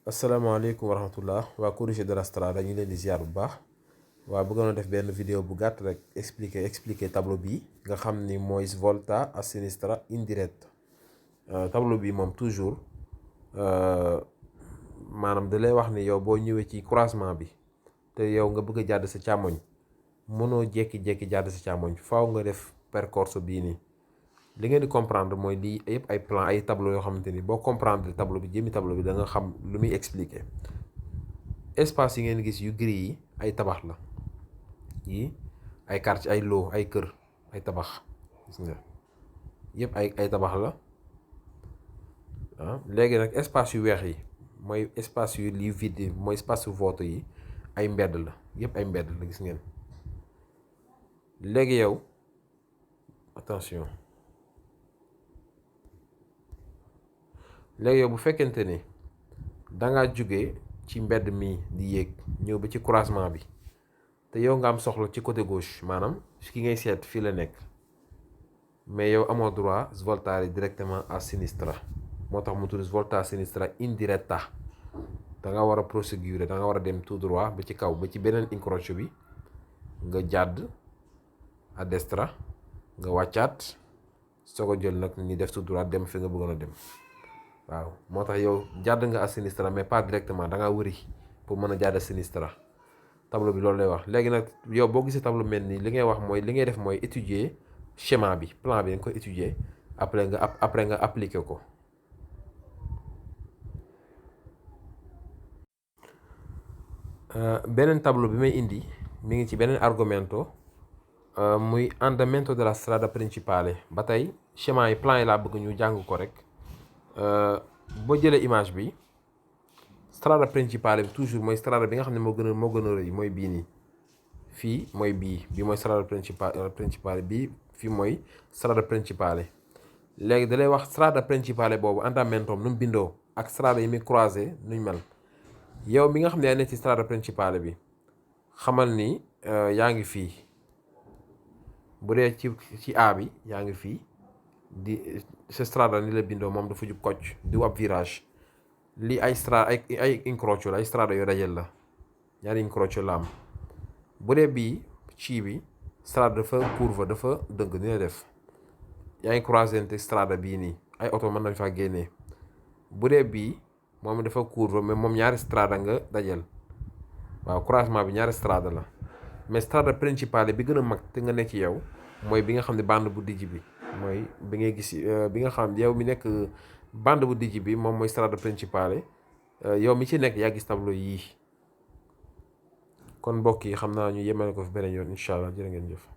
asalaamaaleykum wa rahmatullah waa Corrigé de la Strada dañu leen di ziar bu baax waa bëggoon a def benn vidéo bu gàtt rek expliquer tableau bii nga xam ni mooy Svolta a sinistra indiretta tableau bi moom toujours maanaam da lay wax ni yow boo ñëwee ci croisement bi te yow nga bëgg a jàdd sa càmmoñ mënoo jékki-jékki jàdd sa càmmoñ faaw nga def percorso bii nii li ngeen di comprendre mooy lii yëpp ay plan ay tableau yoo xamante ni boo comprendre tableau bi jëmmi tableau bi da nga xam lu muy expliquer espace yi ngeen gis yu gris yi ay tabax la yi ay quartier ay loo ay kër ay tabax gis nga yëpp ay tabax la léegi nag espace yu weex yi mooy espace yu lii vide mooy espace yu vote yi ay mbedd la yëpp ay mbedd la gis ngeen léegi yow attention léegi yow bu fekkente ni dangaa jóge ci mbedd mi di yéeg ñëw ba ci croisement bi te yow nga am soxla ci côté gauche maanaam ki ngay seet fii la nekk mais yow amoo droit svoltare directement à sinistra moo tax mu tudd svolta a sinistra indiretta da nga war a proseguire da nga war a dem tout droit ba ci kaw ba ci beneen incrocio bi nga jàdd à destra nga wàccaat soo ko jël nag ni def tout droit dem fi nga bëggoon a dem waaw moo tax yow jàdd nga à sinistra mais pas directement da nga wëri pour mën a jàdd sinistra tableau bi loolu lay wax léegi nag yow boo gisee tableau mel nii li ngay wax mooy li ngay def mooy étudier schéma bi plan bi nga koy étudier après nga appliquer ko beneen tableau bi may indi mi ngi ci beneen argomento muy andamento della strada principale ba tey schéma yi plan yi laa bëgg ñu jàng ko rek boo jëlee image bi strada principale bi toujours mooy strada bi nga xam ne moo gën a rëy mooy bii nii fii mooy bii mooy strada principale bii fii mooy strada principale léegi da lay wax strada principale boobu andamentom nu mu bindoo ak strada yi muy croisé nuñ mel yow mi nga xam ne yaa nekk ci strada principale bi xamal ni yaa ngi fii bu dee ci A bi yaa ngi fii di sa strada ni la bindoo moom dafa jub kocc di ab virage lii ay strada ay incrocio la ay strada yu dajel la ñaari incrocio la am bu dee bii ci bi strada dafa courbe dafa dëng ni la def yaa ngi croisente strada bii nii ay oto mën nañ faa génnee bu dee bii moom dafa courbe mais moom ñaari strada nga dajel waaw croisement bi ñaari strada la mais strada principale bi gën a mag te nga nekk ci yow mooy bi nga xam ne bande bu dijj bi mooy bi ngay gis bi nga xam yow mi nekk bande bu dijj bi moom mooy strada principale yow mi ci nekk yaa gis tableau yii kon mbokk yi xam naa ñu yemale ko fi beneen yoon incha allah jërë ngeen jëf